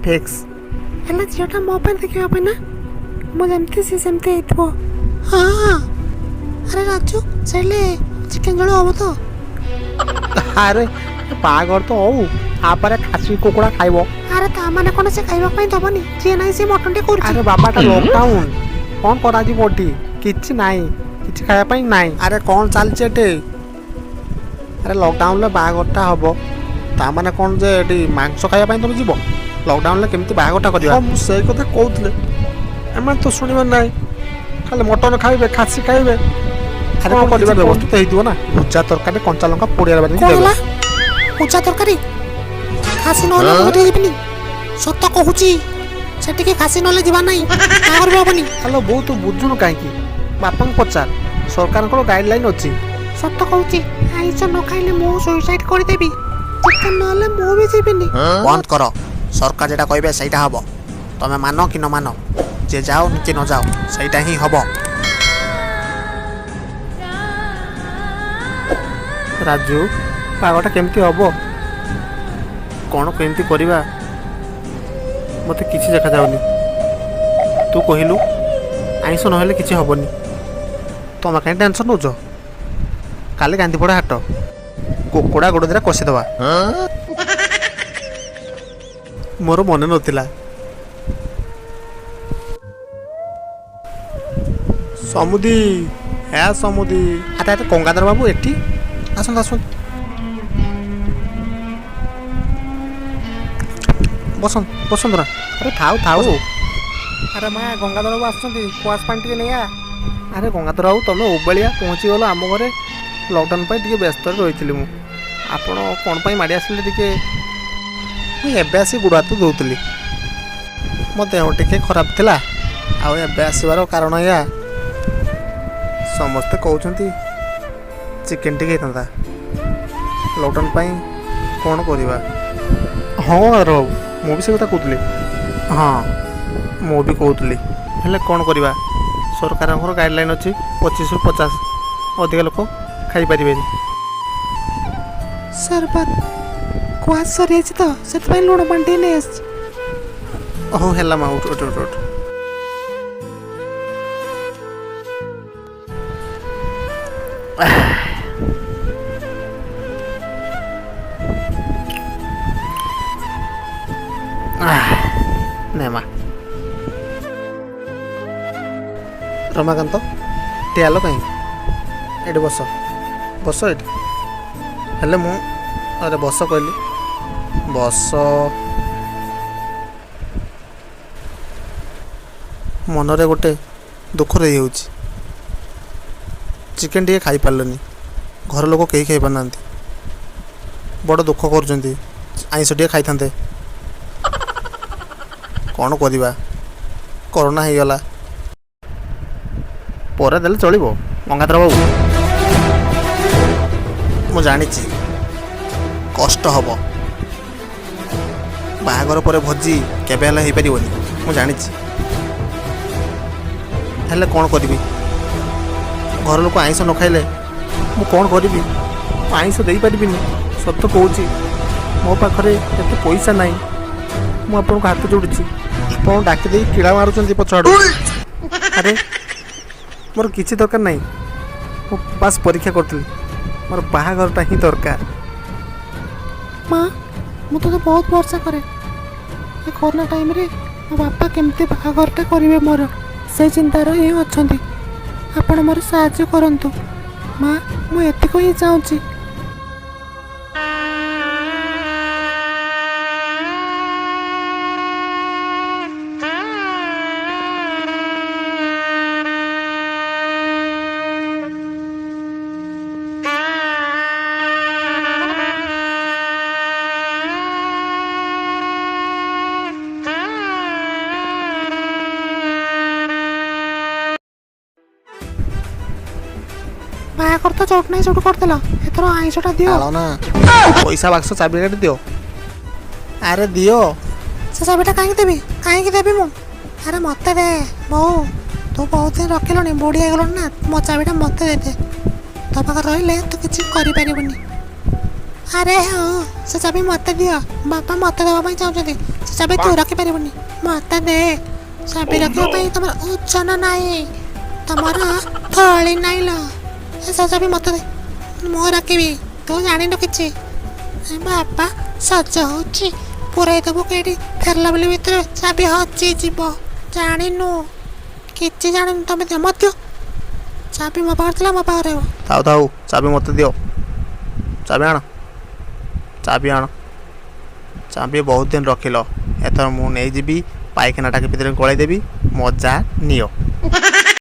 Fix. ହେଲେ ଝିଅଟା ମୋ ପାଇଁ ଦେଖିବା ପାଇଁ ନା, ମୁଁ ଯେମିତି ସେ ସେମିତି ହେଇଥିବ। ହଁ ହଁ। ଆରେ ରାଜୁ, ସେଇଲେ ଚିକେନ୍ ଝୋଳ ହବ ତ? ଆରେ ବାହାଘର ତ ହଉ, ତାପରେ ଖାସି କୁକୁଡ଼ା ଖାଇବ। ଆରେ ତା ମାନେ କ'ଣ ସେ ଖାଇବା ପାଇଁ ଦବନି? ଯିଏ ନାହିଁ ସେ ମଟନ୍ ଟେ କରୁଛି। ଆରେ ବାବାଟା, ଲକଡାଉନ, କ'ଣ କରାଯିବ ଏଠି? କିଛି ନାହିଁ, କିଛି ଖାଇବା ପାଇଁ ନାହିଁ। ଆରେ କ'ଣ ଚାଲିଛି ଏଠି? ଆରେ ଲକଡାଉନରେ ବାହାଘରଟା ହବ, ତା ମାନେ କ'ଣ ଯେ ଏଠି ମାଂସ ଖାଇବା ପାଇଁ ତମେ ଯିବ? ଲକଡାଉନରେ କେମିତି ବାହାଘରଟା କରିବା? ମୁଁ ସେଇ କଥା କହୁଥିଲେ, ଏମାନେ ତ ଶୁଣିବାର ନାହିଁ, ଖାଲି ମଟନ ଖାଇବେ, ଖାସି ଖାଇବେ। ଆରେ କ'ଣ କରିବା? ବ୍ୟବସ୍ଥା ତ ହେଇଥିବ ନା? ଭୁଜା ତରକାରୀ, କଞ୍ଚା ଲଙ୍କା ପୋଡ଼ିଆ। କ'ଣ ହେଲା? ପୂଜା ତରକାରୀ, ଖାସି ନହେଲେ ମୁଁ ସେଠିକି ଯିବିନି। ସତ କହୁଛି, ସେଠିକି ଖାସି ନହେଲେ ଯିବା ନାହିଁ, ବାହାଘର ବି ହବନି। ହ୍ୟାଲୋ ବୋଉ, ତୁ ବୁଝୁନୁ କାହିଁକି? ବାପାଙ୍କୁ ପଚାର, ସରକାରଙ୍କର ଗାଇଡ଼ଲାଇନ୍ ଅଛି। ସତ କହୁଛି, ଆଇଁଷ ନ ଖାଇଲେ ମୁଁ ସୁଇସାଇଡ୍ କରିଦେବି। ଚିକେନ୍ ନହେଲେ ମୁଁ ବି ଯିବିନି। ବନ୍ଦ କର। ସରକାର ଯେଟା କହିବେ ସେଇଟା ହବ। ତମେ ମାନ କି ନ ମାନ, ଯେ ଯାଅ କି ନ ଯାଅ, ସେଇଟା ହିଁ ହବ। ରାଜୁ, ପାଗଟା କେମିତି ହବ? କ'ଣ କେମିତି କରିବା? ମୋତେ କିଛି ଦେଖାଯାଉନି। ତୁ କହିଲୁ, ଆଇଁଷ ନହେଲେ କିଛି ହେବନି। ତମେ କାହିଁ ଟେନସନ୍ ନେଉଛ? କାଲି ଗାନ୍ଧୀପଡ଼ା ହାଟ, କୁକୁଡ଼ା ଗୋଡ଼ ଦିଟା କଷିଦେବା। ମୋର ମନେ ନଥିଲା। ସମୁଦି, ହେ ସମୁଦି। ଆରେ ଆରେ, ଗଙ୍ଗାଧର ବାବୁ ଏଠି! ଆସନ୍ତୁ ଆସନ୍ତୁ, ବସନ୍ତୁ ବସନ୍ତୁ ନା। ଆରେ ଥାଉ ଥାଉ। ଆରେ ମା, ଗଙ୍ଗାଧର ବାବୁ ଆସୁଛନ୍ତି, କୁଆସ ପାଣି ଟିକେ ନେଇଆ। ଆରେ ଗଙ୍ଗାଧର ବାବୁ, ତମେ ଓବେଳିଆ ପହଞ୍ଚିଗଲ ଆମ ଘରେ। ଲକଡାଉନ୍ ପାଇଁ ଟିକେ ବ୍ୟସ୍ତରେ ରହିଥିଲି ମୁଁ। ଆପଣ କ'ଣ ପାଇଁ ମାଡ଼ି ଆସିଲେ ଟିକେ? ମୁଁ ଏବେ ଆସି ଗୋଡ଼ ହାତ ଧୋଉଥିଲି, ମୋ ଦେହ ଟିକେ ଖରାପ ଥିଲା। ଆଉ ଏବେ ଆସିବାର କାରଣ ଏଇଆ, ସମସ୍ତେ କହୁଛନ୍ତି ଚିକେନ୍ ଟିକେ ହେଇଥାନ୍ତା। ଲକଡାଉନ୍ ପାଇଁ କ'ଣ କରିବା? ହଁ ଗଙ୍ଗାଧର ବାବୁ, ମୁଁ ବି ସେ କଥା କହୁଥିଲି। ହଁ, ମୁଁ ବି କହୁଥିଲି। ହେଲେ କ'ଣ କରିବା? ସରକାରଙ୍କର ଗାଇଡ଼ଲାଇନ୍ ଅଛି, 25ରୁ 50, ଅଧିକା ଲୋକ ଖାଇପାରିବେନି। ସରବତ କୁଆସ ସରିଯାଇଛି ତ, ସେଥିପାଇଁ ଲୁଣ ପାଣି ଟିକେ ନେଇ ଆସିଛି। ହଉ ହେଲା ମା, ଉଠ ଉଠ ଉଠ ଉଠ। ନେ ମା। ରମାକାନ୍ତ, ଠିଆ ହେଲ କାହିଁ? ଏଇଠି ବସ, ବସ ଏଇଠି। ହେଲେ ମୁଁ, ଆରେ ବସ କହିଲି, ବସ। ମନରେ ଗୋଟେ ଦୁଃଖ ରହିଯାଉଛି। ଚିକେନ୍ ଟିକେ ଖାଇପାରିଲନି, ଘର ଲୋକ କେହି ଖାଇପାରୁନାହାନ୍ତି, ବଡ଼ ଦୁଃଖ କରୁଛନ୍ତି। ଆଇଁଷ ଟିକେ ଖାଇଥାନ୍ତେ। କ'ଣ କରିବା, କରୋନା ହେଇଗଲା। ପରେ ଦେଲେ ଚଳିବ ଗଙ୍ଗାଧର ବାବୁ। ମୁଁ ଜାଣିଛି କଷ୍ଟ ହବ। ବାହାଘର ପରେ ଭୋଜି କେବେ ହେଲେ ହେଇପାରିବନି, ମୁଁ ଜାଣିଛି। ହେଲେ କ'ଣ କରିବି? ଘର ଲୋକ ଆଇଁଷ ନ ଖାଇଲେ ମୁଁ କ'ଣ କରିବି? ମୁଁ ଆଇଁଷ ଦେଇପାରିବିନି, ସତ କହୁଛି। ମୋ ପାଖରେ ଏତେ ପଇସା ନାହିଁ। ମୁଁ ଆପଣଙ୍କୁ ହାତ ଯୋଡ଼ୁଛି। ଆପଣ ଡାକି ଦେଇ କିଳା ମାରୁଛନ୍ତି ପଛ ଆଡ଼ୁ। ଆରେ ମୋର କିଛି ଦରକାର ନାହିଁ, ମୁଁ ବାସ୍ ପରୀକ୍ଷା କରୁଥିଲି। ମୋର ବାହାଘରଟା ହିଁ ଦରକାର। ମା, ମୁଁ ତୋତେ ବହୁତ ଭରସା କରେ। ଏ କରୋନା ଟାଇମ୍ରେ ମୋ ବାପା କେମିତି ବାହାଘରଟା କରିବେ ମୋର, ସେ ଚିନ୍ତାରେ ହିଁ ଅଛନ୍ତି। ଆପଣ ମୋର ସାହାଯ୍ୟ କରନ୍ତୁ ମା, ମୁଁ ଏତିକି ହିଁ ଚାହୁଁଛି। ବାହାଘର ତ ଯୋଉଠି ନାହିଁ ସେଇଠୁ କରିଦେଲ, ଏଥର ଆଇଁଷଟା ଦିଅ। ଆଳ ନା, ପଇସା ବାକ୍ସ ଚାବିକାଠି ଦିଅ। ଆରେ ଦିଅ। ସେ ଚାବିଟା କାହିଁକି ଦେବି? କାହିଁକି ଦେବି ମୁଁ? ଆରେ ମୋତେ ଦେ ବୋଉ, ତୁ ବହୁତ ଦିନ ରଖିଲୁଣି, ବୁଢ଼ୀ ହେଇଗଲୁଣି ନା, ମୋ ଚାବିଟା ମୋତେ ଦେଇଦେ। ତୋ ପାଖରେ ରହିଲେ ତୁ କିଛି କରିପାରିବୁନି। ଆରେ ହଁ, ସେ ଚାବି ମୋତେ ଦିଅ। ବାପା ମୋତେ ଦେବା ପାଇଁ ଚାହୁଁଛନ୍ତି, ସେ ଚାବି ତୁ ରଖିପାରିବୁନି, ମୋତେ ଦେ। ଚାବି ରଖିବା ପାଇଁ ତମର ଓଜନ ନାହିଁ, ତମର ଥଳି ନାହିଁ ଲୋ। ସେ ଚାବି ମୋତେ ଦେ, ମୁଁ ରଖିବି। ତୁ ଜାଣିନୁ କିଛି। ଏ ବାପା, ସଜ ହଉଛି, ପୁରେଇ ଦେବୁ କେଇଠି, ଫେରିଲା ବୋଲି ଭିତରେ ଚାବି ହଜିଯିବ। ଜାଣିନୁ କିଛି, ଜାଣିନୁ। ତମେ ଦିଅ, ମୋତେ ଦିଅ ଚାବି। ମୋ ପାଖରେ ଥିଲା, ମୋ ପାଖରେ ରହିବ। ଥାଉ ଥାଉ, ଚାବି ମୋତେ ଦିଅ। ଚାବି ଆଣ, ଚାବି ଆଣ। ଚାବି ବହୁତ ଦିନ ରଖିଲ, ଏଥର ମୁଁ ନେଇଯିବି। ପାଇଖାନା ଟାଙ୍କି ଭିତରେ ଗଳେଇ ଦେବି, ମଜା ନିଅ।